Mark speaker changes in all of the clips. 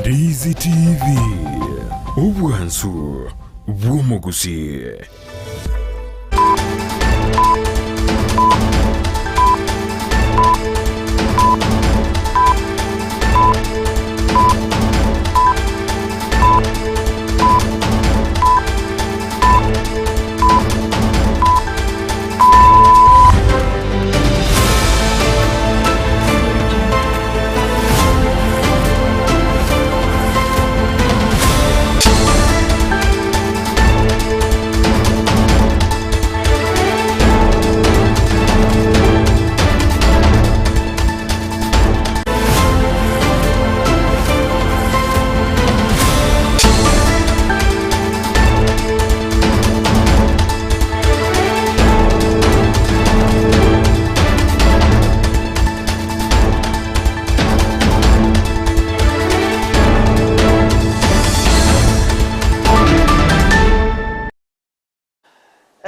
Speaker 1: Ndizi TV, obwansu bw'omogusii.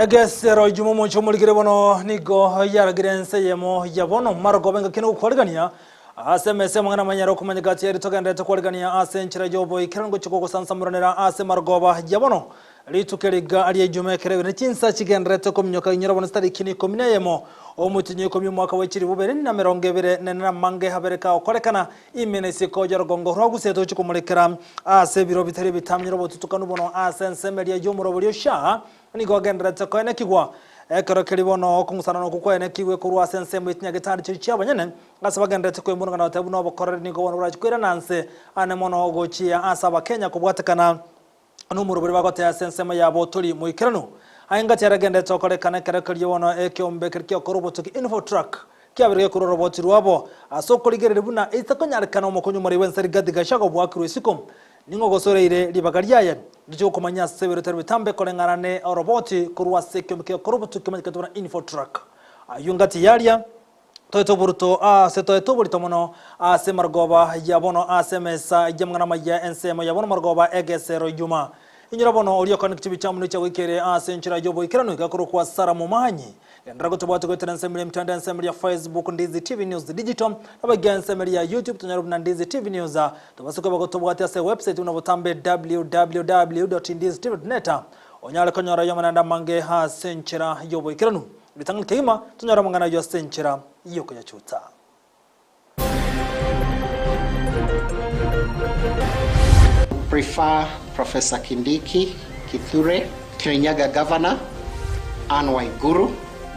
Speaker 2: Egesero ijuma omonche omorikire bono nigo yaragire ense eyemo ya bono marogoba engaki nogokwarigania ase emesa amang'ana amanyare okomanya gati eri togenderete kwarigania ase enchera y'oboikeranu gochia gogosansamoranera ase marogoba ya bono Rituko riga ria Ijuma ekero ebere ne chinsa chigendererete kominyoka inyora bono chitariki ikomi na eyemo, omotienyi o ikomi omwaka bwe chilifu bibere na emerongo ebere na ene namange abere kagokorekana ime na isiko y'orogongo rwa Gusii tochia komorekera ase ebiro bitari ebitamenyire obotutukanu bono ase ensemo eria y'omorobori o Shaa nigo agendererete koenekigwa. Ekero keria bono okong'usanana okwo kwaenekigwe korwa ase ensemo ye chinyagetari chiria chi'abanyene ase bagendererete koimorongana goteba buna obokoreri nigo bono borachie koirana nse ane mono gochia ase Abakenya kobwatekana nomorobori bagotea ase ensemo yabo tori moikeranu. Aye ngati aragenderete okorekana ekero keria bono ekeombe keria kiokora obotuki Infotrak kiabeire gekorwa oroboti rwabo ase okorigereria buna etakonyarekana omokonyi omorei bw'ense Rigathi Gachagua bwakirwe isiko. Ning'o ogosoreire ribaga riaye riche gokomanyia ase ebiro bitari bitambe koreng'ana ne oroboti korwa ase ekeombe kiokora obotuki kemanyekete buna Infotrak. Ayio ngati yaria Toete oboruto ase toete oborito mono ase marogoba ya bono ase emesa y'amang'ana amaya ensemo ya bono marogoba egesero ijuma. Inyora bono oria okoneka chibicha muno chiagoikere ase enchera y'oboikeranu igakorokwa Sara Momanyi. Genderera gotobwata goetera ensemo eria emitandao ensemo eria Facebook Ndizi TV News Digital naboigo ensemo eria ya YouTube tonyore buna Ndizi TV News. Tobase koba gotobwatia ase ewebsite buna botambe www.ndizitv.net onyare konyora ayio amananda amange ase enchera y'oboikeranu. Ritang'ani kegima tonyore amang'ana ayio ase enchera y'okoyachuta.
Speaker 3: Prefer Professor Kindiki Kithure, Kirinyaga Governor Anne Waiguru,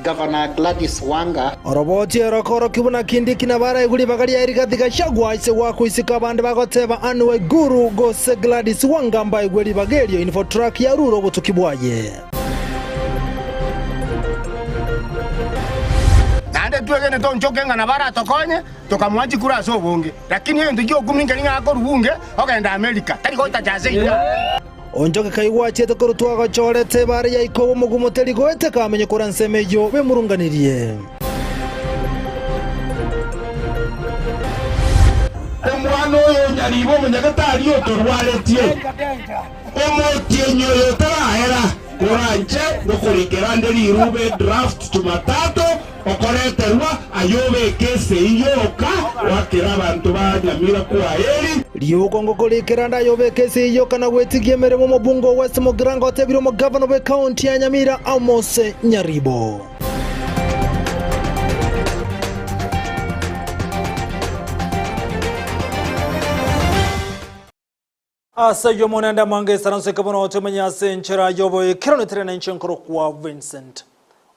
Speaker 3: Governor Gladys Wanga.
Speaker 2: Oroboti oro korokia buna Kindiki nabo araigwe ribaga riaye Rigathi Gachagua ase goakwa isiko abande bagoteba Anne Waiguru gose Gladys Wanga mbaigwe ribaga erio Infotrak yarure obotuki bwaye.
Speaker 4: Naende twegenete onchoke ng'a nabo aratokonye, tokamoa chikura ase obonge. Lakini egento gi'okumia nkeri ng'a akorwa bunge ogenda Amerika, tari gotacha ase iga.
Speaker 2: Onchoke kaigwa achiete korutwa agochorete ebare ya ikobo omogumo teri goeteka amenye korwa ensemo eyio bemurunganirie.
Speaker 5: Omwana oyo onyaribe omonyagetari otorwaretie. Omotienyi oyo otarahera, koranche ngokorikera nde riruube edraft Chumatato, okoreterwa aye obeke esegi yoka goakera abanto ba Nyamira kwaheri.
Speaker 2: Riuko ngokorikera nde aye obeke esegi yoka na gwetigia emeremo Omobunge o West Mugirango otebirie omogavana bw'ecounty ya Nyamira Amos Nyaribo. Ase ayio Omonene amange esaranso eke bono tomenye ase enchera y'oboikeranu teri nenche nkorokwa Vincent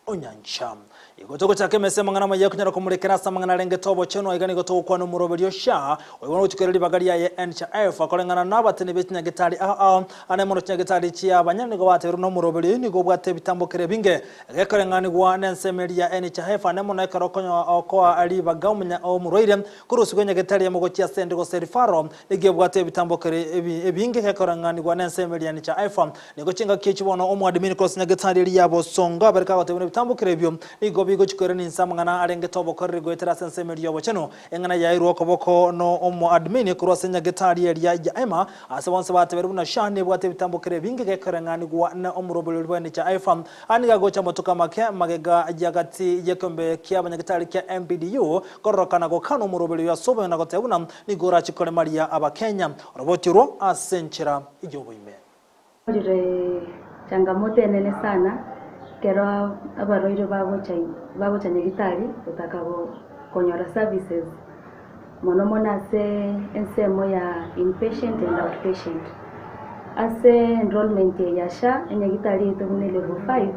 Speaker 2: Onyancha. Igo togochaka emesa y'amang'ana amaya konyara komorekera ase amang'ana arengete obochenu aiga nigo togokwana omoroberio sha oyo bono gochia koira ribaga riaye NHIF koreng'ana nabateni be chinyagetari ao ao ane mono chinyagetari chia abanyene nigo bateberwe nomoroberio oyio nigo obwate ebitambokero ebinge gekoreng'anigwa nensemo eria ya NHIF ane mono ekero okonyoa okoa ribaga omonya omorwaire korusigwa enyagetari emo gochia ase ende gose referral Nigo ebwate ebitambokero ebinge gekoreng'anigwa n'ensemo eria ya Efa. Nigo chingaki echi bono omoadimini korwa ase nyagetari eria ya bosongo abereke agotebia buna ebitambokero ebio nigo. bigochikoirania inse amang'ana arengete obokoreri goetera ase ensemo eria y'obochenu. Eng'ana yairwe okoboko no omoadmini korwa ase nyagetari eria ya Emma, ase bonsi bateberwe buna SHA nebwate ebitambokero ebinge gekoreng'anigwa na omoroberio bwa NHIF. Aya nigo agocha amatuko amake magega y'agati y'ekeombe kia abanyagetari kia MPDU kororokana gokana omoroberio ase oboyo na goteba buna nigo orache koremaria Abakenya oroboti orwo ase enchera y'oboime.
Speaker 6: Rire changamoto enene sana ekero abarwaire bagocha bagocha nyagitari gotaka konyora services mono mono ase ensemo ya inpatient and outpatient. Ase enrollment eye ya SHA enyagitari yaito buna elevel five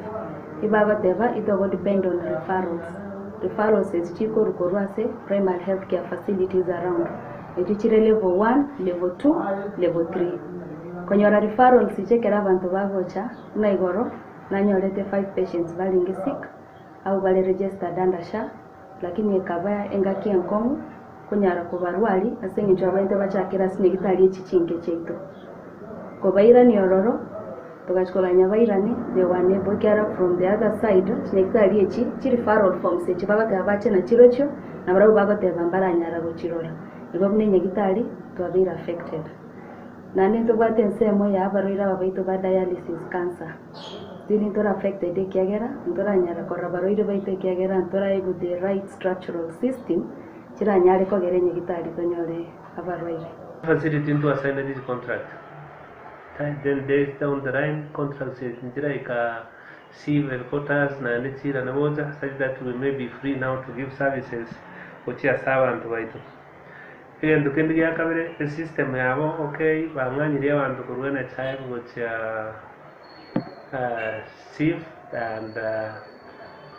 Speaker 6: ebagoteba itogo depend on referrals, referrals echio chikorwa korwa ase primary health care facilities around echio chire level one, level two, level three. Konyora referrals inche ekero abanto bagocha, buna igoro nanyorete five patients barenge sick, abwo bare registered under SHA, lakini ekaba engaki enkong'u konyara kobarwari ase eng'encho abanyete bachakere ase nyagitari echi chinke chiaito. Kobairania ororo, togachia koganya bairane, they were unable ekiagera from the other side, chinyagitari echi, chi referral forms echi bagoteba bache nachirochio, nabarabwo bagoteba mbaranyara gochirora. Igo buna enyagitari, twabeire affected. Naende ntobwate ensemo ya abarwaire aba baito ba dialysis cancer. Tindi ntore affected ekiagera ntoranyara korora abarwaire baito ekiagera ntoraegwe the right structural system chiranyare kogera enyagitari tonyore abarwaire.
Speaker 7: Facility ntwa sign this contract then days down the line contracts ezi nchiraika chief headquarters naende chirane gocha such that we may be free now to give services gochia ase abanto baito. Egento kende gia kabere, esystem yabo okay, bang'anyirie abanto korwa NHIF gochia SHIF and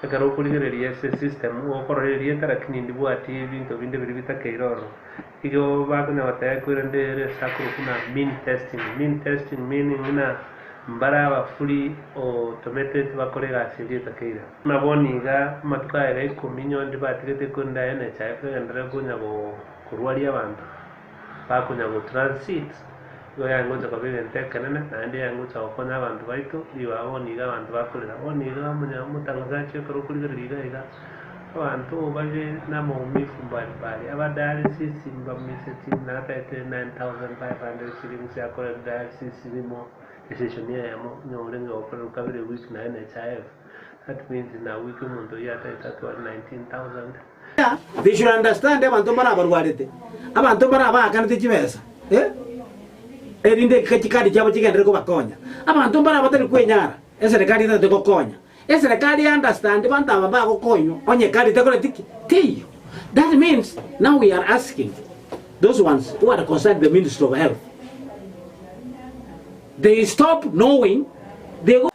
Speaker 7: ekero okorigereria ase esystem okorora erieta lakini ndibwati ebinto binde biria bitakeire ororo. Igo bakonya goteba ekwerende ere ase akorokwa buna mean testing, mean testing meaning buna mbare aba fully automated bakore egasi eria etakeire. Buna bono iga, amatuko aya iga ikomi inye ndibatigete korende aye nechaye kogenderera konya korwaria abanto, bakonya go transit, igo yangocha koba egento ekenene, naende yangocha gokonya abanto baito, ribaga bono iga abanto bakorera. Bono iga omotangazaji ekero okorigereria iga iga, abanto bare na amaumivu mbalimbali, aba dialysis mbamiseti natagete 9500 shillings akore dialysis rimo, esession eyemo, onye orenge gokorerwa kabere ewiki naye NHIF. That means na wiki omonto oyio ataete atware 19,000.
Speaker 8: They should understand abanto mbare abarwarete, abanto mbare abaakanete chibesa eh, erinde chikadi chiabo chigenderere kobakonya. Abanto mbare abatari kwenyara, eserekari etagete gokonya. Eserekari e understand banto aba mbagokonywa onye ekadi tekoreti ki? Teiyo. That means now we are asking those ones who are concerned the ministry of health, they stop knowing they go.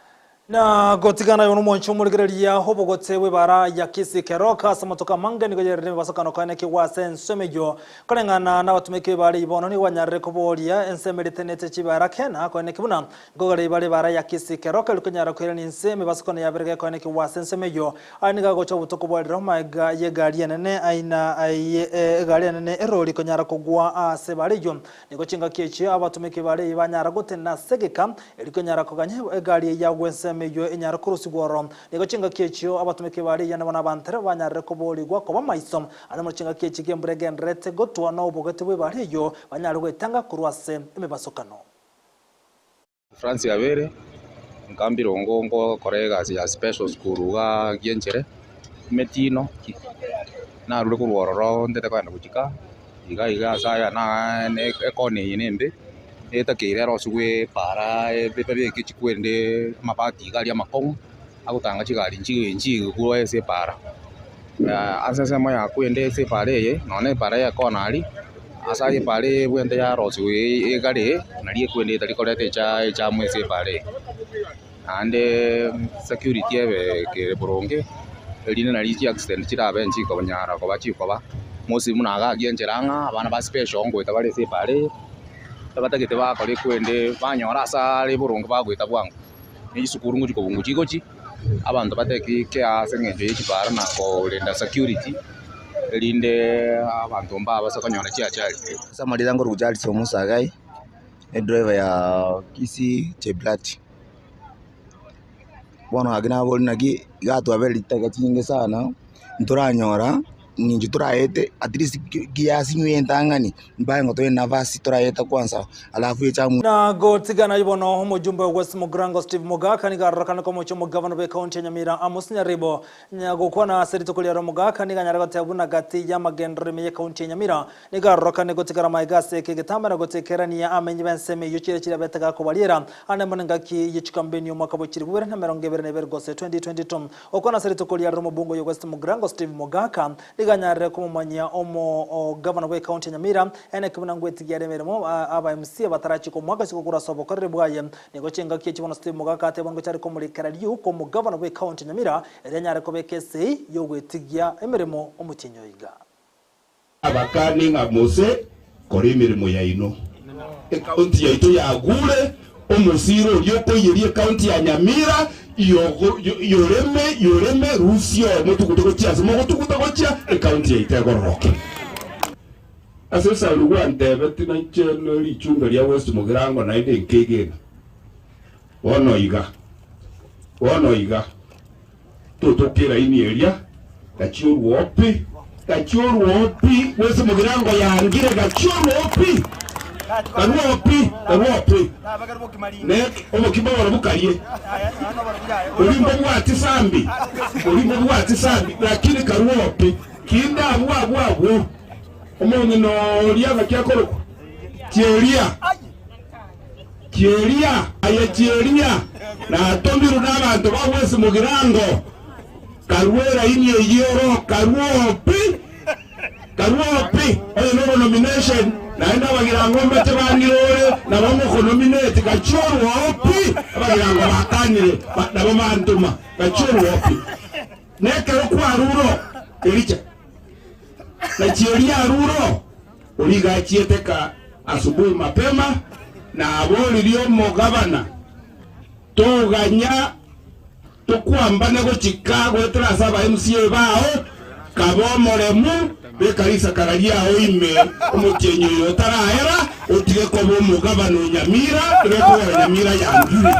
Speaker 2: Na gotigana aye nomonche omorigereria obogote bw'ebara ya Kisii Keroka ase amatuko amange nigo yerire emebasokano koenekigwa ase ensemo eyio. Koreng'ana nabatumeki b'ebara eyio bono nigo banyarire koboria ensemo eria etenenete chibara kena koeneki buna nkogera ibare ebara ya Kisii Keroka eri konyara koirania inse emebasokano yabere gekoenekigwa ase ensemo eyio. Aya nigo agocha obotuko bwa rero magega y'egari enene aina ye egari enene erori konyara kogwa ase ebara eyio. Nigo chingaki echio abatomeki baria banyara gotenena ase egeka, erio konyara koganya egari eyio agwo ensemo eyio enyare korusigwa ororo. Nigo chingaki echio abatomeki baria nabo nabantere banyarire koboorigwa koba maiso. Ande mono chingaki echi ki'embura egendererete gotwa na obogete bw'ebari eyio, banyare gwetanga korwa ase emebasokano.
Speaker 9: Francis Abere, nkambire ongo ngokora egasi ya special school igaa Gianchere, Metino, narure korwa ororo ntete kogenda gochika, iga iga ase aya na ekona eye nembe, etakeire erosigwe epaara ebeke chikwende amabati iga aria amakong'u, agotanga chigari nchigwe ase epaara. Ase ensemo ya kwende ase epaara eye, nonya na epaara ya ekona aria, ase aye epaara eye ebwenerete yarosigwa egare, nario ekwende etari koreta echamu ase epaara eye. Naende security ebe kere boronge, erinde nari chiaccident chirabe nchikonyara koba chikoba, mostly buna iga aria enchera ng'a abana ba special ngoeta bare ase epaara eye, ebatagete bakora ekwende banyora ase are boronge bagoeta bwango. Ne chisukuru ngochi kobungu chigochi, abanto bateki care ase eng'encho ye chipara na korenda security, erinde abanto mbabase konyora chiachari.
Speaker 10: Ase amarita nkorokwa Charles Omosagai, edriver ya Kisii Cheplat. Bono gaki nabori naki iga twabere ritaka chinyinge sana, ntoranyora ng'encho toraete at least kiasinywe entang'ani mpaka ng'a tobe nafasi toraeta kwanza alafu echamu.
Speaker 2: Na gotigana ayio bono, omojumbe o West Mugirango Steve Mogaka nigo arorekane komochia omogavana bw'ekaunti ya Nyamira Amos Nyaribo. Gokwana ase rituko riaro Mogaka nigo anyare goteba buna gati y'amagenderero ime y'ekaunti ya Nyamira nigo arorokane gotigara magega ase eke egetambaa na gotekerania amenyi b'ensemo eyio chiria chiria betega kobariera ande mono engaki ye chikambeni omwaka bwe chilifu bibere na emerongo ebere na ibere gose 2022. Gokwana ase rituko riarero omobunge oyo West Mugirango Steve Mogaka nigo anyarire komomanyia omogavana bw'ekaunti ya Nyamira Enock buna ngwetigia are emeremo aba MCA batarachika omwaka ase gokura ase obokoreri bwaye. Nigo chingaki echi bono Steve Mogaka atebwa ngochare komorikera riuko omogavana bw'ekaunti ya Nyamira erio anyare kobeka esei y'ogwetigia emeremo omotienyi oyo iga.
Speaker 5: Abakani ng'a mose kora emeremo yaino. Ekaunti yaito yagure omosiro oria okoiyeria ekaunti ya Nyamira yoreme yoreme rusia oo motugute gochia ase mogotuguta gochia ekaunti yaito egororoke. Ase Saulo gwantebeti nainche ne richumbe ria West Mugirango naende nkegena. Bono iga, bono iga, totoka eraini eria, gachia orwopi, gachia orwopi, West Mugirango yangire, gachia orwopi, karwopi, karwopi. Ne obokima oboro bokarie, oria mbobwati sambi, oria mbobwati sambi, lakini karwopi, kinde abwo abwo abwo. Omong'ina oria naki akorokwa? Chieria. Chieria, aye Chieria, natomirwe nabanto ba West Mugirango, karue eraini eyio oro, karue oo pi, karue oo pi, onye nobo nomination, naende abagirango mbache bang'ire ore, nabo mokonominate, gachia orwe oo pi, abagirango bakanire, nabo bantoma, gachia orwe oo pi. Nekero kwarure oo, Elija. Na chieria arure oria iga achiete ka asubuhi mapema, na aboririe omogabana, Toganya tokwambane gochika goetera ase aba MCA bao, kabe omoremu, beka risakara riao ime omotienyi oyo otaraera, otige koba omogabana o Nyamira, egekogera Nyamira yangire.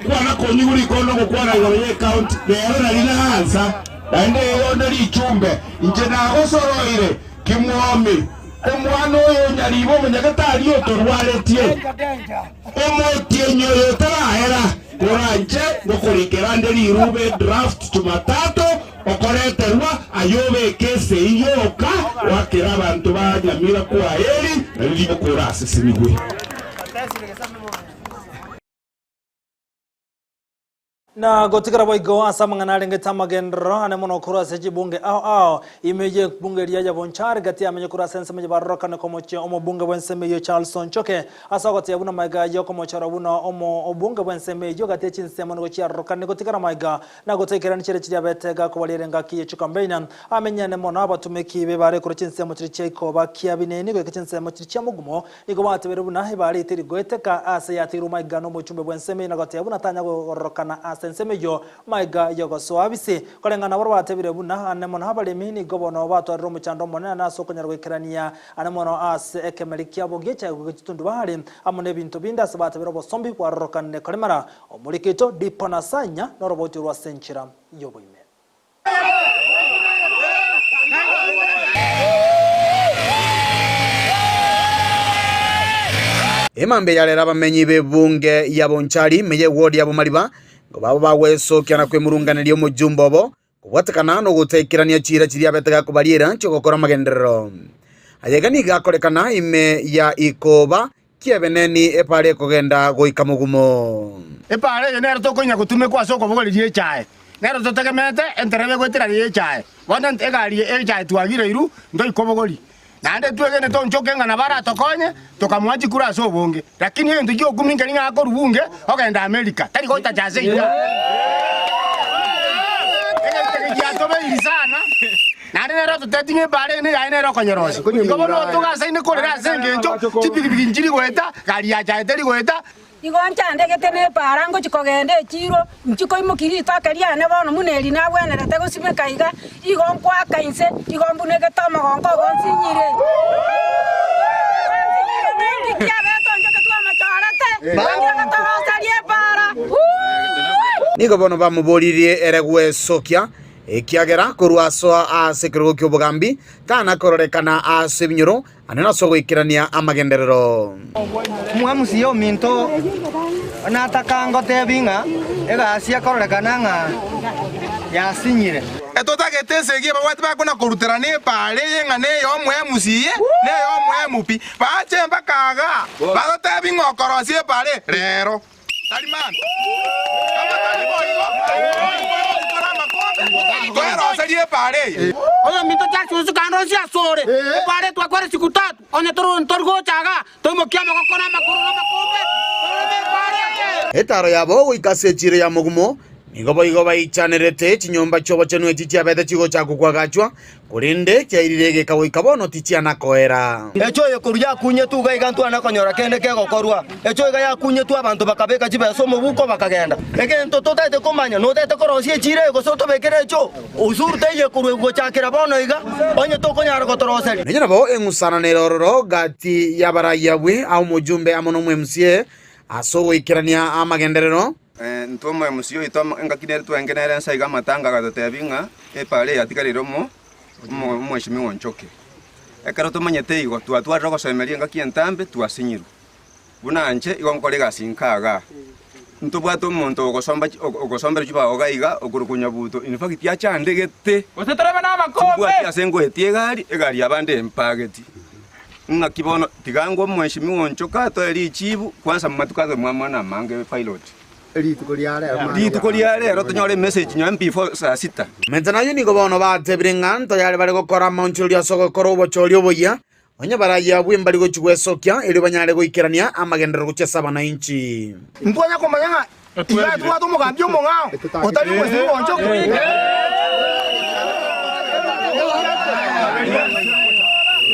Speaker 5: Kwana konyigwa rikondo gokwana igoro y'ecounty rero nari naansa naende egonde richumbe inche nagosoroire kimwomi omwana oyo onyaribe omonyagetari otorwaretie omotienyi oyo otarahera koranche ngokorikera nde rirube draft jumatatu okoreterwa aye obeke esei yoka oakere abanto ba Nyamira kwaheri nario riboko orasesenigwe.
Speaker 2: Na gotigara boigo ase amang'ana arengete amagenderero ane mono korwa ase chibunge ao ao ime y'ebunge eria ya Bonchari gati yamenye korwa ase ensemo y'ebarorokane komochia omobunge bw'ensemo eyio Charles Onchoke ase ogotebia buna magega y'okomochora buna omo obunge bw'ensemo eyio gati y'echinsemo nigo chiarorokane gotigara magega na gotaikerania chiria chiria abete gakobariera engaki ye chikambeini amenyane mono abatumeki b'ebare korwa chinsemo chiria chia ikoba kia bineni goika chinsemo chiria chia mogumo Nigo batebeire buna ebaare eteri goeteka aase yateirwe maiga nomochumbe bw'ensemo na goteba buna tanya gororokana ase ensemo eyio maiga y'ogosoa abise. Koreng'ana naboro batebire buna ane mono abaremi nigo bono batwarire omochando omonene ase okonyara goikerania ane mono ase ekemeri kiabo gi'echae goika chitundubari amo nebinto binde ase batebire obosombi bwarorokanire koremera omorikito Diponasanya noroboti orwo ase enchera y'oboime.
Speaker 11: Emambia yarera abamenyi b'ebunge ya Bonchari ime y'ewodi ya Bomariba nigo babo bagwesokia na kwemurunganeria omojumbe obo kobwatekana nogotaikerania chiira chiria abete gakobariera chi'ogokora amagenderero. Ayaiga nigo akorekana ime ya Ikoba ki'ebeneni epaara ekogenda goika mogumo.
Speaker 4: Epaara eye nero tokonya gotumekwa ase okobogoreria echae, nero totegemeete enterebe goetera y'echae. Bono egari y'echae twagireirwe ntoikobogoria, naende twegene tonchoke ng'a nabo aratokonye, tokamoa chikura ase obonge. Lakini egento gi'okumia nkeri ng'a akorwa bunge ogenda Amerika, tari gotacha ase iga. Egento eke giatobeiri sana. Naende nere ototebitie ng'a ebaara eye neyaye nere okonyerosia. Igo bono otogasaine korera ase engencho chipigipigi nchiri goeta, gari ya chaye teri goeta.
Speaker 12: Igo nchandegete nepaara ngochia kogenda echiiro, inche koimokia ritoke riane bono buna eri nagwenerete gosimeka iga, igo nkoaka inse, igo mbunegete omogongo ogo nsinyire. Nsinyire ninki kiabete onchoke twamachorete? Twangire gotoroseria epaara.
Speaker 11: Nigo bono bamoboririe ere gwesokia, ekiagera korwa asoa ase ekerogo ki'obogambi tana kororekana ase ebinyoro ande nase ogoikerania amagenderero.
Speaker 13: Omwamusi ominto nataka ngotebi ng'a egasi ekororekana ng'a yasinyire.
Speaker 14: Etotagete esegi ababwati bakona koruterana epaara eye ng'a ney'omwemusi na ey'omwemupi, bache mpaka igaa, bagotebi ng'a okorosia epaara eye rero. Tari mambia. Kama tari boigo, tokore amakombe, tweroserie epaara eye.
Speaker 15: Oyominto tiasusuka ande onsi asore, epaara etwakwere siku tatu, onye tori gocha igaa, toimokie amagoko na amagoro na amakombe, toreme epaara eye.
Speaker 11: Etaaro yabo goika ase echiiro ya mogumo, nigo boigo baichanerete chinyomba chi'obochenu echi chiabete chigochakwa koagachwa, Korende chiairire egeka goika bono tichiana koera.
Speaker 13: Echo eye korwa yakunyetwe iga iga ntwana konyora kende kegokorwa. Echo iga yakunyetwe abanto bakabeka chibesa omobuko bakagenda. Egento totaete komanya notaete korosia echiira eye gose otobekere echo. Osuru teiyo ekorwa gochakera bono iga onye tokonyara gotoroseria.
Speaker 11: Nonya nabo eng'usana nere ororo gati y'abarai abwe aa omojumbe amo n'omo-MCA ase ogoikerania amagenderero.
Speaker 16: Intwe omoemusi oito engaki nere twarenge nere ense iga amatanga agatotebia ng'a epaara eye yatigareire omo omweshimiwa Onchoke. Ekero tomanyete igo, twatwarire ogosemeria engaki entambe twasinyirwe. Buna inche igo nkore egasi nka igaa, ntobwate omonto ogosomba ogosombera chibao iga iga okorokwa Nyabuto, in fact achandegete,
Speaker 15: Gose torebe namakombe.
Speaker 16: timbwati ase ngoetie egari, egari yabande empageti. Ng'aki bono, tiga ngwe omweshimiwa onchoke atoe richibu, kwansa mumatuko abe mwamwana amange pilot.
Speaker 4: Rituko ria rero
Speaker 16: Rituko ria rero tonyore emessage nyowe before saa sita.
Speaker 11: Menta nayio nigo bono batebire ng'a ntayare bare gokora amaonchorerio ase ogokora obochori oboyia, onye barayia abwo mbari gochia gwesokia, erio banyare goikerania amagenderero gochia ase abanainchi.
Speaker 4: Ntwanya komanya ng'a iga tobwate omogambi omong'ao otari omwesimiwa onchoke.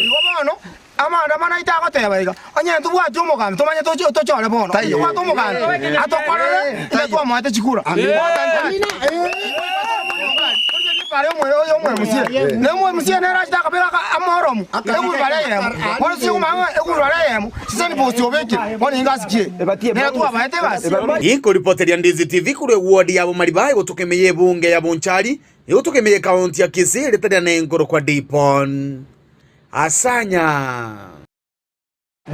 Speaker 4: Igo bono amaandamano aito agoteba iga, onye ntobwati omogambi tomanye tochore bono, onye tobwate omogambi atokorere inwe twamoete chikura. Omwemusia nere achete akabeka amoromo egurubara eyemo, bono sikomanya ng'a egurubara eyemo
Speaker 11: Nikoripoteria Ndizi TV korwa eward ya Bomariba egotoka ime y'ebunge ya Bonchari egotoka ime y'ekaunti ya Kisii eritari ane nkorokwa Dipon Asanya.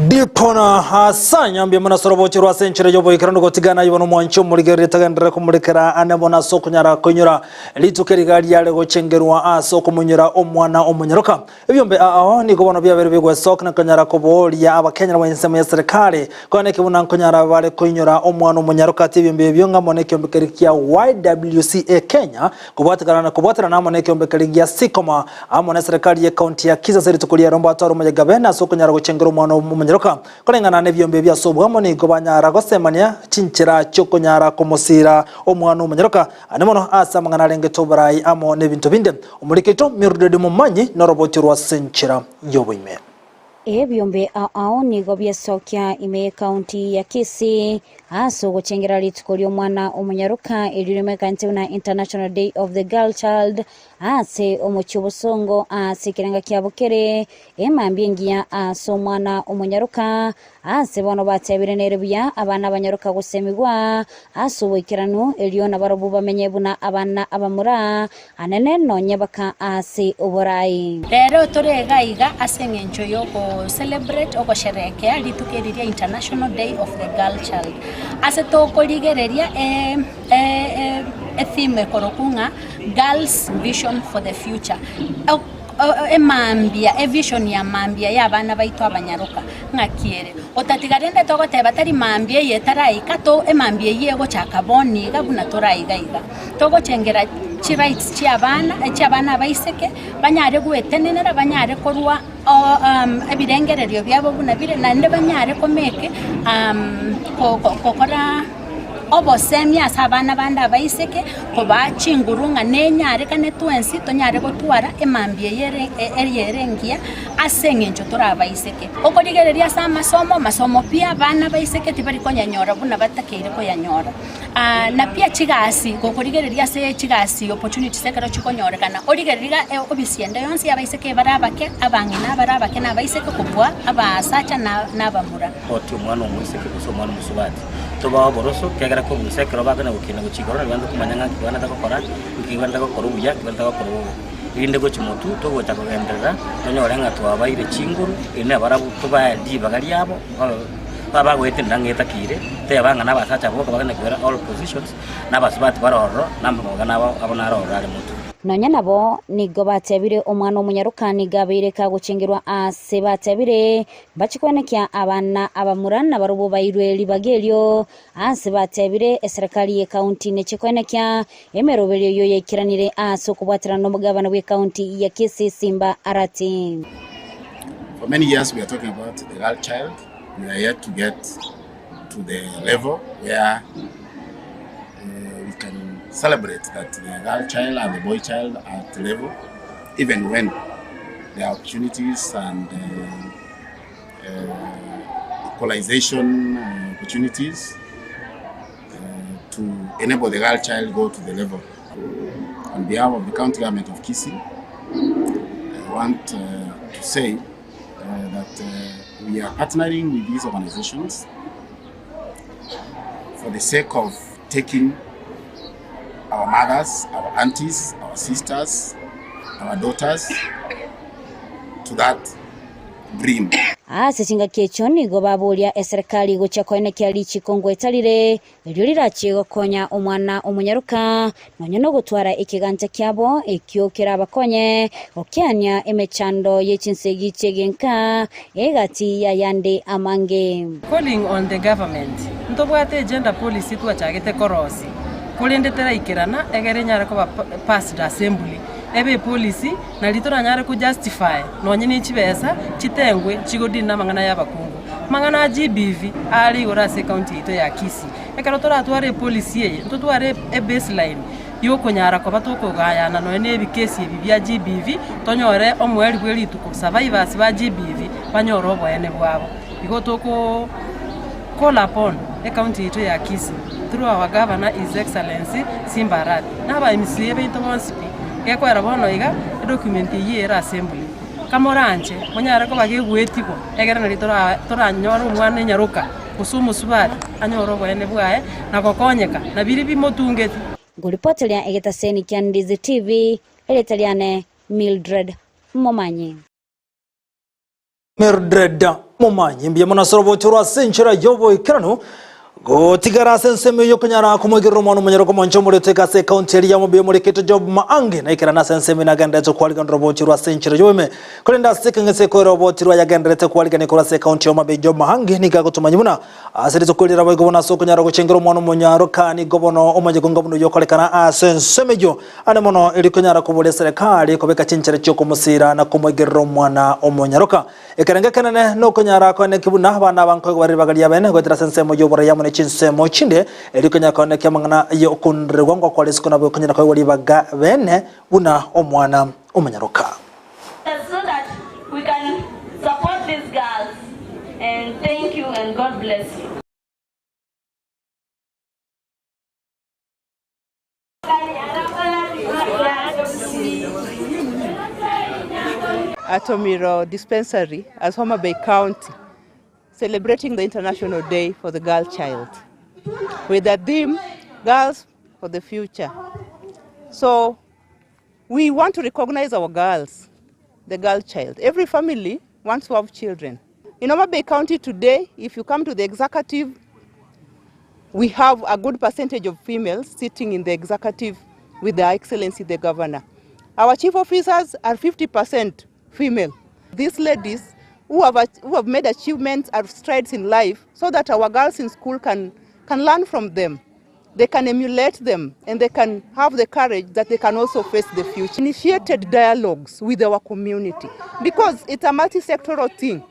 Speaker 2: Dipon Asanya mbuya mono ase oroboche rwa ase enchera y'oboikeranu gotigana aye bono omwanchi omorigereria tagenderere komorekera ane bono ase okonyara koinyora rituko eriga riare gochengerwa ase okomonyora omwana omonyaroka. Ebiombe ao nigo bono biabeire bigwesoka na konyara kobooria Abakenya nabo ensemo ya serikali konya neke buna nkonyara bare koinyora omwana omonyaroka ati ebiombe ebio ng'amo na ekiombe keria kia YWCA Kenya kobwatekana na kobwaterana amo na ekiombe keria gia Sikoma amo na eserekari ye county ya Kisii ase rituko ria rombo atware omoyega ase okonyara gochengera omwana omonyaroka koreng'ana na ebiombe ebio ase obwamo nigo banyara gosemania chinchera chiokonyara komosira omwana omonyaroka Ande mono ase amang'ana arengete oborai amo nebinto binde, omoriki oito Mildred Momanyi noroboti rwa ase enchera y'oboime.
Speaker 17: Ebiombe ao ao nigo biesokia ime y'ecounty ya Kisii ase ogochengera rituko ri'omwana omonyaroka erio rimekanete buna International Day of the Girl Child ase omochie obosongo ase ekerenga kiabo kere emambia engiya ase omwana omonyaroka Aase bono batebire nere buya abana abanyaroka gosemigwa ase oboikeranu, erio nabarobwo bamenye buna abana abamura anene nonye baka aase oborai.
Speaker 18: Rero tore iga iga ase eng'encho y'ogo celebrate ogosherekea rituko eri ria International Day of the Girl Child. Ase tokorigereria e theme ekorokwa ng'a Girls Vision for the Future. Emambia, evision ya mambia y'abana baito abanyaroka, ng'aki ere? Otatiga rende togoteba tari mambia eye etaraika to emambia eyio egochaka bono iga buna toraiga iga. Togochengera chirights chi'abana chi'abana abaiseke, banyare gwetenenera, banyare korwa ebirengererio biabo buna bire, naende banyare komake gokora. Obosemia ase abana bande abaiseke, kobaa chinguru ng'a nenyarekane twensi tonyare gotwara emambia eye ere eye ere engiya ase eng'encho tore abaiseke. Okorigereria ase amasomo, masomo pi abana abaiseke tibari konyanyora buna batakeire koyanyora. Na pia chigasi, gokorigereria ase chigasi opportunities ekero chikonyorekana, origereria iga eobisi ende yonsi y'abaiseke ebare abake, abang'ina abare abake na abaiseke kobua abasacha na na abamura.
Speaker 19: Oti omwana omoiseke gose omwana omosubati, tobae oboroso, ekiagera korusia ekero bakona gokina gochia igoro nario banto komanya ng'a nki bagwenerete gokora, nki bagwenerete gokora obuya, nki bagwenerete gokora obobe. Erinde gochia motwe togocha kogenderera, tonyore ng'a twabaire chinguru, eri nabarabwo tobae ribaga riabo, babe bagoetenena ng'a etakeire, teba ng'a nabasacha boka bagende koira all positions, na abasubati bare ororo, na amang'ana abo abo naro ororo are motwe.
Speaker 17: Nonya nabo nigo batebire omwana omonyaroka nigo abeire kagochengerwa aase batebire Mbachie koenekia abana abamura nabarobwo bairwe ribaga erio. Ase batebire, eserekari y'ekaunti nechie koenekia emeroberio eyio yaikeranire ase okobwaterana nomogabana bw'ekaunti ya Kisii Simba Arati.
Speaker 20: For many years we are talking about the girl child, we are yet to get to the level where uh, we can celebrate that the girl child and the boy child are at the level, even when there are opportunities and uh, uh, equalization uh, opportunities uh, to enable the girl child go to the level. On behalf of the county government of Kisii, I want uh, to say uh, that uh, we are partnering with these organizations for the sake of taking our mothers, our aunties, our sisters, our daughters to that dream.
Speaker 17: Ase chingaki echio nigo baboria eserekari gochia koenekia richiko ngoeta rire, erio rirachie gokonya omwana omonyaroka, nonya nogotwara ekegancha kiabo ekio kerabakonye gokeania emechando ye chinsegi chi'egenka egati y'ayande amange.
Speaker 21: Calling on the government, Ntobwate egender policy twachagete korosia, korende teraikerana egere enyare koba passed assembly, ebe epolicy nari toranyare ko justify nonye ne chibesa chitengwe chigodili na amang'ana ya abakungu. Amang'ana a GBV are igoro ase ecounty yaito ya Kisii. Ekero toratware epolicy eye, ntotware ebaseline yokonyara koba tokogayana nonye na ebikesi ebi bia GBV, tonyore omoerio bwe rituko survivors ba GBV banyore oboene bwabo. Igo toko call upon ecounty yaito ya Kisii through our governor his excellency Simba Arati na aba MCA baito bonsi pi, gekoera bono iga edocument eyio ere assembly kamoranche monyare koba gegoetigwa egere nari tora toranyore omwana enyaroka gose omosubati anyore oboene bwaye na gokonyeka na biria bimotungeti.
Speaker 17: Ngoripoteria egetaseni kia Ndizi TV, erieta riane Mildred Momanyi.
Speaker 2: Mildred Momanyi mbuya mono ase orobocho rwa ase enchera y'oboikeranu gotigara ase ensemo eyio okonyara komoigerera omwana omonyene okomoncha omorito eke ase ekaunti eria ya Homabay omorikete Job Maangi naikerane ase ensemo eye nagenderete kwarigana orobocho rwa ase enchera y'obome korende ase ekeng'ese ekoera oboti rwa yagenderete kwarigania korwa ase ekaunti ya Homabay Job Maangi nigo agotomanya buna Ase rituko erio naboigo bono ase okonyara gochengera omwana omonyaroka, nigo bono omonyegonga buna oyio okorekana ase ensemo eyio, ande mono erio konyara koboria eserekari kobeka chinchera chi'okomosiira na komoigerera omwana omonyaroka. Ekerengo ekenene nokonyara koenekia buna abana aba nkoegwa bare ribaga riabene goetera ase ensemo y'oboraia amo ne chinsemo chinde, erio konyara koenekia amang'ana y'okondererwa ngokora isiko nabo okonyara koegwa ribaga bene buna omwana omonyaroka.
Speaker 22: So that we can support these girls and thank you and God bless you.
Speaker 23: At Omiro Dispensary as Homa Bay County, celebrating the International Day for the Girl Child with the theme Girls for the Future. So We want to recognize our girls, the girl child. Every family wants to have children. In Homa Bay County today, if you come to the executive, we have a good percentage of females sitting in the executive with Her Excellency the Governor. Our chief officers are 50% female. These ladies who have, who have made achievements or strides in life so that our girls in school can, can learn from them. They can emulate them and they can have the courage that they can also face the future. Initiated dialogues with our community because it's a multi-sectoral thing.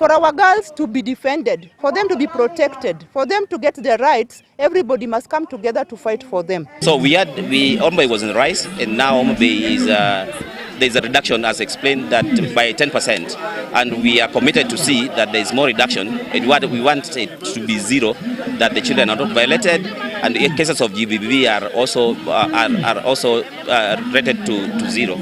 Speaker 23: For our girls to be defended, for them to be protected, for them to get their rights, everybody must come together to fight for them.
Speaker 1: So we had, we, Homa Bay was in rice, and now Homa Bay is, there's a reduction as explained that by 10%, and we are committed to see that there is more reduction, and what we want it to be zero, that the children are not violated, and the cases of GBV are also, are also rated to zero.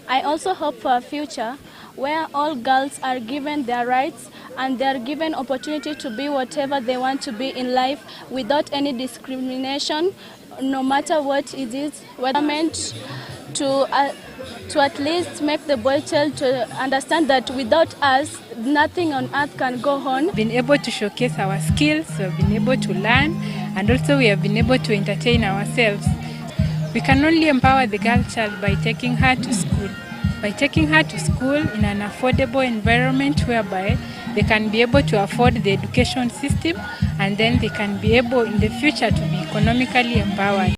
Speaker 3: I also hope for a future where all girls are given their rights and they are given opportunity to be whatever they want to be in life without any discrimination, no matter what it is, whether meant to at least make the boy child to understand that without us, nothing on earth can go on.
Speaker 6: We've been able to showcase our skills, we've been able to learn, and also we have been able to entertain ourselves. We can only empower the girl child by taking her to school. By taking her to school in an affordable environment whereby they can be able to afford the education system, and then they can be able in the future to be economically empowered.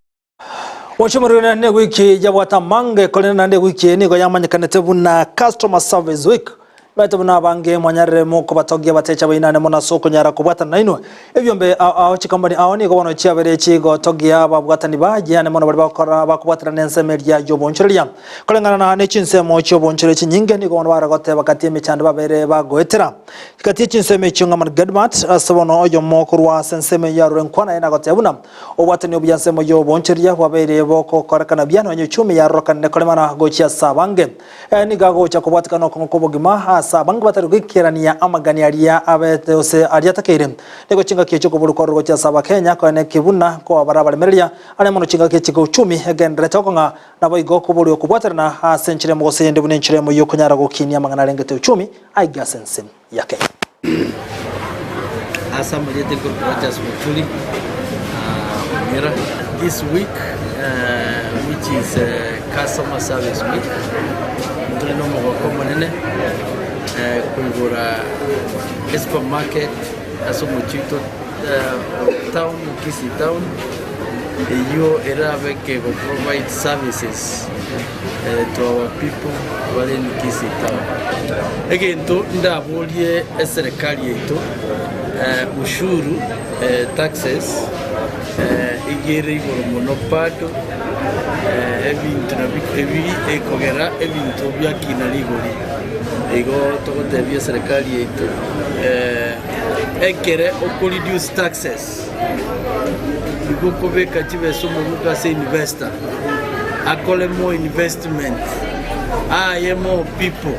Speaker 2: Mochomorire ne wiki yabwata mange korende naende wiki eye nigo yamanyekanete buna customer service week. Baete buna abange mwanyarire mokobatogia batecha bainane mono ase okonyara kobwatana nainwe. Ebiombe ao ao chikompani ao nigo bono chiabere chigotogia ababwatani baye ane mono baria bagokora bakobwatana nensemo eria y'obonchoreria. Koreng'ana na ne chinsemo chi'obonchoreria chinyinge nigo bono bare goteba gati y'emechando babere bagoetera. Gati y'chinsemo echio ng'a Gedmart ase bono oyomo korwa ase ensemo eyio arure nkwana aye nagoteba buna obwatani obuya ensemo y'obonchoreria bwabeire bogokorekana buya nonya uchumi yarorekanire koremana gochia ase abange. Nigo agocha kobwatekana okong'u kw'obogima ase abange batari goikerania amagani aria abete gose aria atakeire. Nigo chingaki echio okoborwa kwarure gochia ase Abakenya koene ki buna koabara abaremereria are mono chingaki echi uchumi egendererete okong'a naboigo okoborwa okobwaterana ase enchera emo gose eyende buna enchera emo y'okonyara gokinia amang'ana arengete uchumi aiga ase ense ya Kenya.
Speaker 24: Ase amarieta nkorokwa Rogers Muturi Onyira. This week which is customer service week, ntore na omogoko omonene koigora esupermarket ase omochie oito town, Kisii town, eyio erabe eke provide services to our people bare in Kisii town. Egento ndaborie eserekari yaito, ushuru, taxes, iga ere igoro mono bado, ebinto nabio ebi ekogera ebinto biakina rigori. Igo togotebia eserekari yaito, ekere oko reduce taxes, nigo okobeka chibesa omobuko ase investor, akore more investment, aye more people,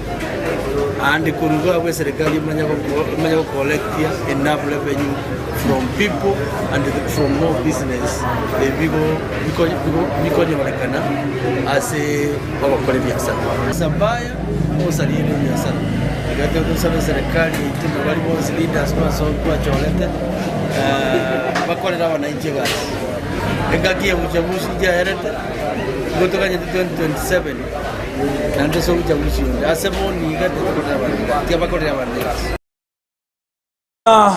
Speaker 24: and korwa iga abwo eserekari emanye emanye gocollectia enough revenue from people and from more business ebigo bikonyorekana ase ogokora ebiasara. Sabaya ogosaria ere ebiasara. Iga togosaba eserekari yaito na baria bonsi leaders bonsi twachorete bakorere abananchi egasi. Engaki ya uchaguzi yaerete, nigo toganyete 2027 naende ase obuchaguzi onde. Ase bono iga titokorera abanto egasi, tiabakorire abanto egasi.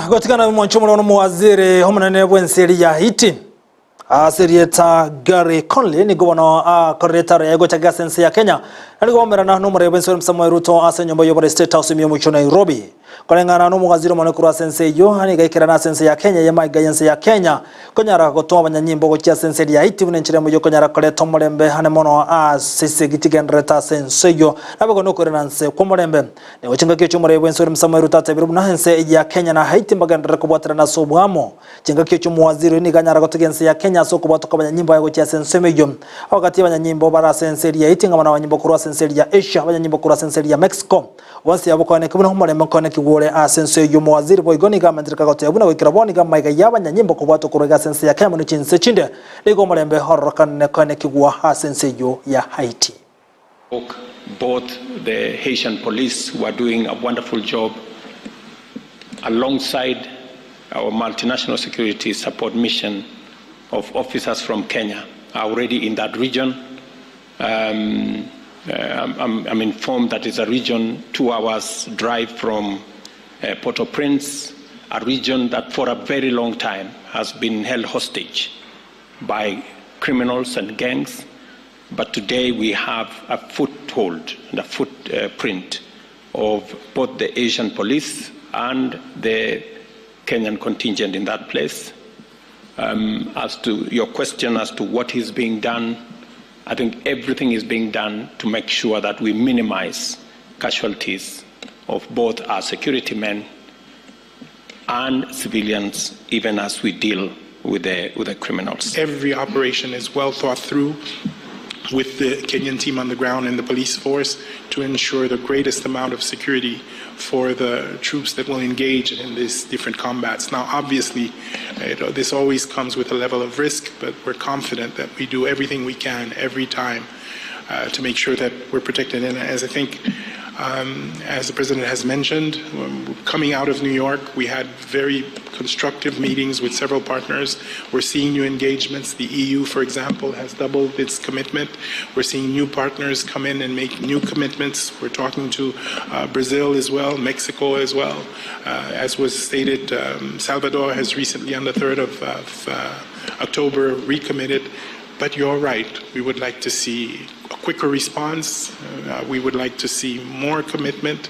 Speaker 2: Gotigana omonche omorero nomowaziri omonene bw'ense eria ya Haiti ase erieta Gary Conley nigo bono akorire etaro yaye gocha ase ense ya Kenya na nigo baumerana nomoreri bw'ense William Samoei Ruto ase enyomba y'obore State House ime y'omochie o Nairobi. Koreng'ana nomowaziri omonene korwa ase ense eyio nigo aikerana ase ense ya Kenya eye maiga y'ense ya Kenya konyara gotoma abanyanyimbo gochia ase ense eria ya Haiti buna enchera emo y'okonyara koreta omorembe ane mono ase esegi chigendererete ase ense eyio naboigo nokoirana nse kw'omorembe. Nigo chingaki echio omorwoti bw'ense William Samoei Ruto atebire buna ense ya Kenya na Haiti mbagenderere kobwaterana ase oboamo. Chingaki echio omowaziri oyo nigo anyara gotiga ense ya Kenya ase okobwatoka abanyanyimbo aye gochia ase ensemo eyio. Abagati abanyanyimbo bare ase ense eria ya Haiti ng'amo nabanyimbo korwa ase ense eria ya Asia, abanyanyimbo korwa ase ense eria ya Mexico. Bonsi abwo koeneki buna omorembe nkoenekigwe ore ase ense eyio. Omowaziri boigo nigo amentereka goteba buna goikera bono nigo amaiga y'abanyanyimbo kobwatwa korwa iga ase ense ya Kenya buna chinse chinde nigo omorembe ororokanire koenekigwa ase ense eyio ya Haiti.
Speaker 25: Both the Haitian police were doing a wonderful job alongside our multinational security support mission of officers from Kenya are already in that region. Um, I'm, I'm informed that it's a region 2 hours drive from Port-au-Prince, a region that for a very long time has been held hostage by criminals and gangs. But today we have a foothold and a footprint of both the Haitian police and the Kenyan contingent in that place. Um, as to your question as to what is being done, I think everything is being done to make sure that we minimize casualties of both our security men and civilians, even as we deal with the, with the criminals.
Speaker 5: Every operation is well thought through with the Kenyan team on the ground and the police force to ensure the greatest amount of security for the troops that will engage in these different combats. Now, obviously, it, this always comes with a level of risk, but we're confident that we do everything we can every time to make sure that we're protected. And as I think, as the president has mentioned, coming out of New York, we had very constructive meetings with several partners. We're seeing new engagements. The EU, for example, has doubled its commitment. We're seeing new partners come in and make new commitments. We're talking to Brazil as well, Mexico as well. As was stated, Salvador has recently, on the 3rd of October, recommitted. But you're right, we would like to see a quicker response. We would like to see more commitment.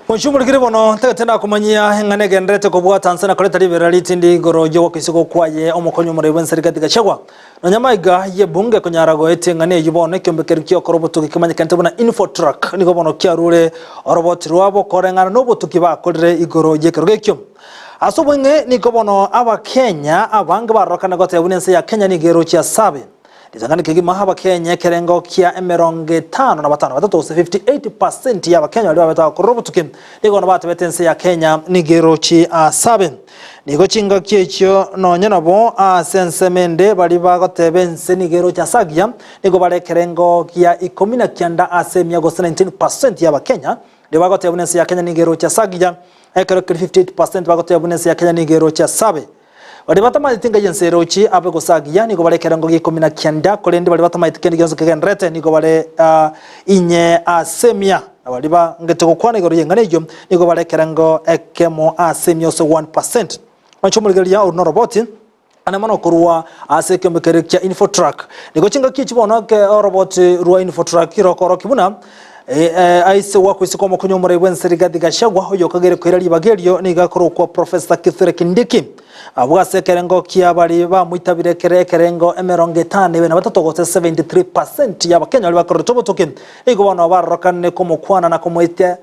Speaker 2: Monchumurikire bono ntagete nakumanyia eng'ana egenderete kobwata nse na koreta ribera ritindi igoro y'ogokisigo kwaye omokonyi omorei bwense Rigathi Gachagua. Nonya maiga y'ebunge konyara goetia eng'ana eywo bono ekiombekeri kiokora obotuki kemanyekanete buna Infotrak nigo bono kiarure oroboti rwabo koreng'ana na obotuki bakorire igoro y'ekerogo ekio. Ase obong'e nigo bono Abakenya abange barorokana goteba buna ense ya Kenya nigo erochie asabe. Ritang'ani kegima Abakenya ekerengo kia 53 gose 58% y'Abakenya baria babete bagokorera obotuki nigo bono batebete ense ya Kenya nigo erochie asabe. Nigo chingaki echio nonye nabo ase ensemo ende baria bagoteba ense nigo erochie ase agiya nigo bare ekerengo gia 19 ase emia gose 19% y'Abakenya nigo bagoteba buna ense ya Kenya nigo erochie ase agiya ekero keri 58% bagoteba buna ense ya Kenya nigo erochie asabe. Baria batamaeti ngai ense erochie abe gose agiya nigo bare ekerengo gia 19, korende baria batamaeti kende gionsi kegendererete nigo bare inye ase emia. Na baria bangete gokwana igoro y'eng'ana eyio nigo bare ekerengo ekemo ase emia gose 1%. Mwanche omorigereria oru noroboti ane mono korwa ase ekeombe keria kia Infotrak. Nigo chingaki echi bono oroboti rwa Infotrak rokorokia buna aise gwakoiseka omokonyi omorai bw'ense Rigathi Gachagua oyokagere koira ribaga erio nigo akorokwa Professor Kithure Kindiki. Abwo ase ekerengo kia baria bamoitabire kere ekerengo 53 gose 73% y'Abakenya baria bakorerete obotuki nigo bono barorokanire komokwana na komoetia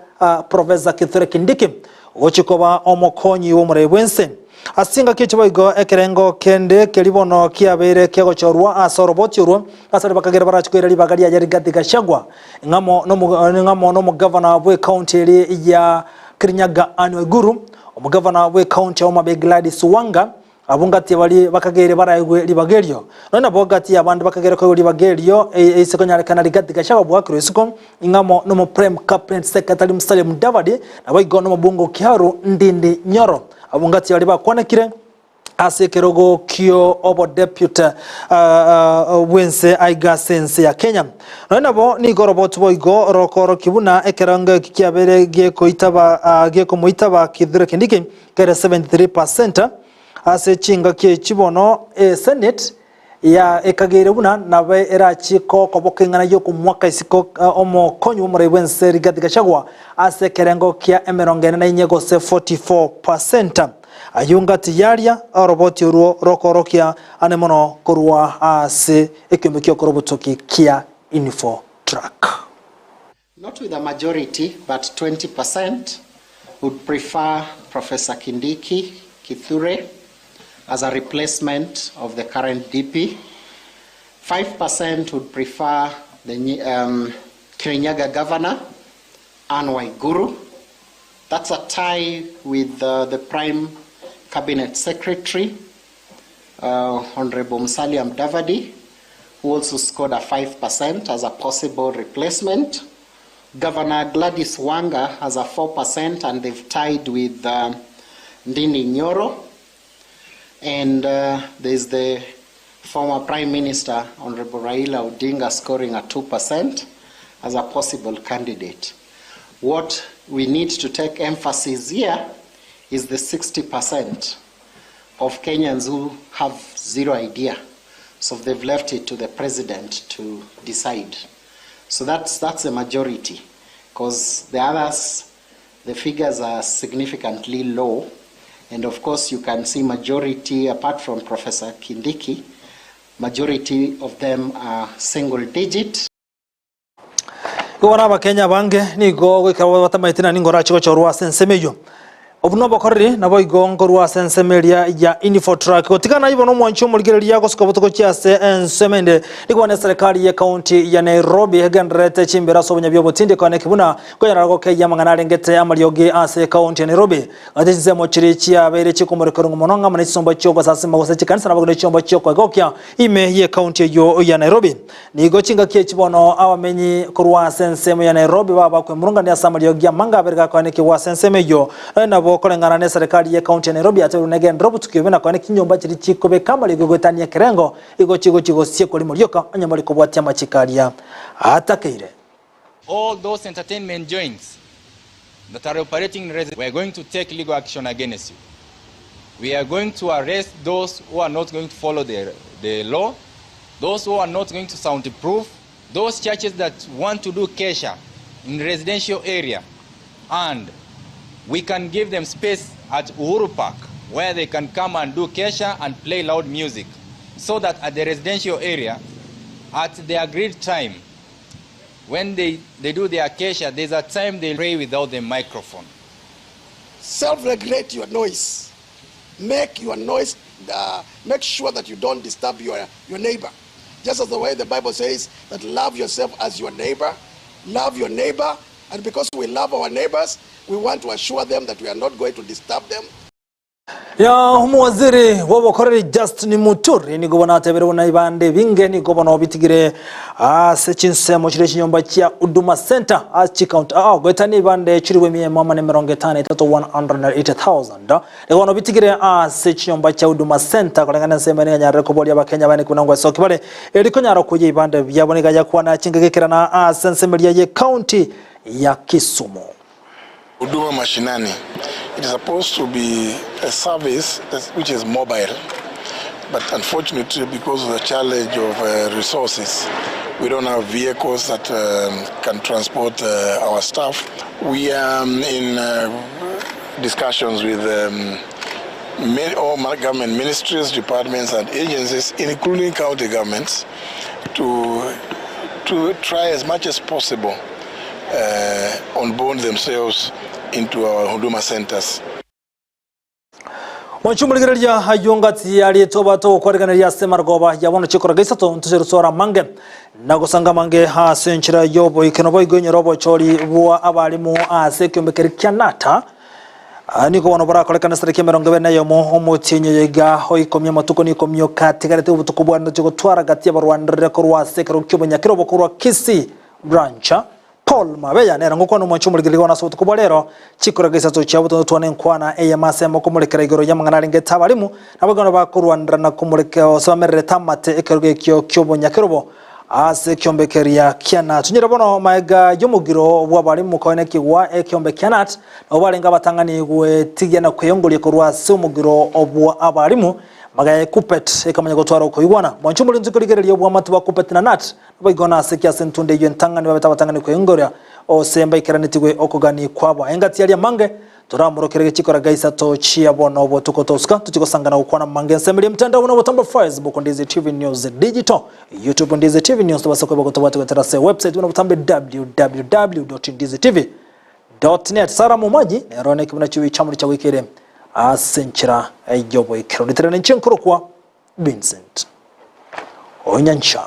Speaker 2: Professor Kithure Kindiki gochia koba omokonyi bw'omorai bw'ense. Ase chingaki echi boigo ekerengo kende keria bono kiabeire kegochorwa ase oroboti orwo, ase baria bakagera barache koira ribaga riaye Rigathi Gachagua, ng'amo ng'amo nomogavana bw'ecounty eria ya Kirinyaga Anne Waiguru, omogavana bw'ecounty ya Homa Bay Gladys Wanga, abwo ngati baria bakageire baraegwe ribaga erio. Nonya nabo gati y'abande bakagera koegwa ribaga erio ase konyarekana Rigathi Gachagua bwakirwe isiko, ing'amo nomo Prime Cabinet Secretary Musalia Mudavadi, naboigo nomobunge o Kiharu Ndindi Nyoro. Abwo ngati baria bakwanekire ase ekerogo ki'obodepute bw'ense aiga ase ense ya Kenya. Nonya nabo nigo oroboti boigo rokoorokia buna ekerengo eki kiabeire gekoitaba gekomoitaba Kithure Kindiki kere 73% ase chingaki echi bono esenate ya ekageire buna nabe erachie koboka eng'ana y'okomoaka isiko omokonyi bw'omorai bw'ense Rigathi Gachagua ase ekerengo kia 44 gose 44%. Ayio ngati yaria oroboti orwo rokoorokia ane mono korwa ase ekiombe ki'okora obotoki kia Infotrak.
Speaker 7: Not with a majority, but 20% would prefer Professor Kindiki Kithure as a replacement of the current DP. 5% would prefer the Kirinyaga governor, Anne Waiguru. That's a tie with the Prime Cabinet Secretary, Honorable Musalia Mudavadi, who also scored a 5% as a possible replacement. Governor Gladys Wanga has a 4%, and they've tied with Ndindi Nyoro. And there's the former Prime Minister, Honorable Raila Odinga, scoring a 2% as a possible candidate. What we need to take emphasis here is the 60% of Kenyans who have zero idea. So they've left it to the president to decide. So that's a majority, because the others, The figures are significantly low and of course you can see majority apart from Professor Kindiki, majority of them are single digit.
Speaker 2: Igo bono Abakenya abange nigo goika babe batamaeti na nigo orache gochorwa ase ensemo eyio. Obwo nobokoreri, naboigo nkorwa ase ensemo eria ya Infotrack. Gotigana ayio bono omwanchi omorigereria gosuka botuko chia ase ensemo ende, nigo bono eserekari ye county ya Nairobi egendererete chimbero ase obonyabi obotindeko na ekebuna konyara gokeyia amang'ana arengete amariogi ase ecounty ya Nairobi. Gati chinsemo chiria chiabeire chikomorekerwa mono ng'amo ne chisomba chi'ogosasima gose chikanisa naboigo ne chiomba chi'okoegokia ime ye county eyio ya Nairobi. Nigo chingaki echi bono abamenyi korwa ase ensemo ya Nairobi baba bakwemurungania ase amariogi amange abere gakoenekigwa ase ensemo eyio. Nonya nabo koreng'ana neserekari ye county ya Nairobi yatebiwe negenderere obotuki obe na koeneki chinyomba chiria chikobeka amariogi goetania ekerengo igo chigochia gosiekwa rimo rioka onye mbari kobwatia amachiko aria atakeire.
Speaker 8: All those entertainment joints that are operating in residence, we are going to take legal action against you. We are going to arrest those who are not going to follow the, the law, those who are not going to soundproof, those churches that want to do kesha in residential area, and we can give them space at Uhuru Park where they can come and do kesha and play loud music so that at the residential area, at the agreed time, when they, they do their kesha, there's a time they pray without the microphone.
Speaker 9: Self-regulate your noise. Make your noise, uh, make sure that you don't disturb your, your neighbor. Just as the way the Bible says that love yourself as your neighbor, love your neighbor, and because we love our neighbors, we want to assure them that we are not going to disturb them.
Speaker 2: Ya omowaziri bw'obokoreri Justin Muturi nigo bono atebire buna ebibanda ebinge nigo bono bitigire ase chinsemo chiria chinyomba chia Huduma Center ase chikaunti ao goetania ebibanda chilifu emia emo amo na emerongo etano na etato 180,000 nigo bono bitigire ase chinyomba chia Huduma Center koreng'ana ensemo eye nigo yanyarire koboria abakenya bane buna ngwesoki bare eri konyara koyia ebibanda biabo nigo yakwana chingaki ekerana ase ensemo eria ye county ya Kisumu.
Speaker 10: Huduma Mashinani. It is supposed to be a service which is mobile, but unfortunately, because of the challenge of uh, resources, we don't have vehicles that um, can transport uh, our staff. We are um, in uh, discussions with um, all government ministries, departments, and agencies, including county governments, to to try as much as possible uh, onboard themselves into our Huduma centers.
Speaker 2: Mwanchumurigereria ayio ngati yaritwo batogokwareganeria ase marogoba ya bono chikora isato ntocherusora mange na gosanga mange ase enchera y'oboikeno boigo enyora obochori bwa abarimu ase ekiombekeri kia nata Ah, nigo bono borakorekana esere emerongo ebere na eyemo omotienyi oyo iga oikomia amatuko nikomia okatigarete obotuko bwane gotwara gati abarwanderere korwa ase ekero ki'obonyakero bokorwa Kisii branch Paul Mabeya nere ngokwana omwanchi omorigereria bono ase obotuko bwa rero chikoraga isato chia botondo twane nkwana eyemo ase emo komorekera igoro y'amang'ana arengete abarimu nabo bakorwanera na komoreka ose bamererete amate ekero gekio ki'obonyakerobo ase ekiombekeria kia NAT. Nyire bono maega y'omogiro bw'abarimu koenekigwa ekiombe kia NAT nabo barenge abatang'ani gwetigia na kweyongoria korwa ase omogiro obwa abarimu magaye KUPPET ekamanya gotwara okoigwana mwanchi omorinzi korigereria obwamate bwa KUPPET na NAT naboigona ase kiase entunde eywo entang'ani babete abatang'ani kweyongoria ose mbaikeranetigwe okogani kwabo engati aria mange toramorokere gechikoraga isato chia bono obotuko tosuka tuchigosangana gokwana mange nsemeria mtandao na obotambo Facebook Ndizi TV News Digital YouTube Ndizi TV News tobasa kweba gotobwate gotera ase website buna botambe www.ndizitv.net Sara Mumaji nero nekibuna chiwi chamuri cha wikire ase enchera y'oboikero nditerane nche nkorokwa Vincent Onyancha.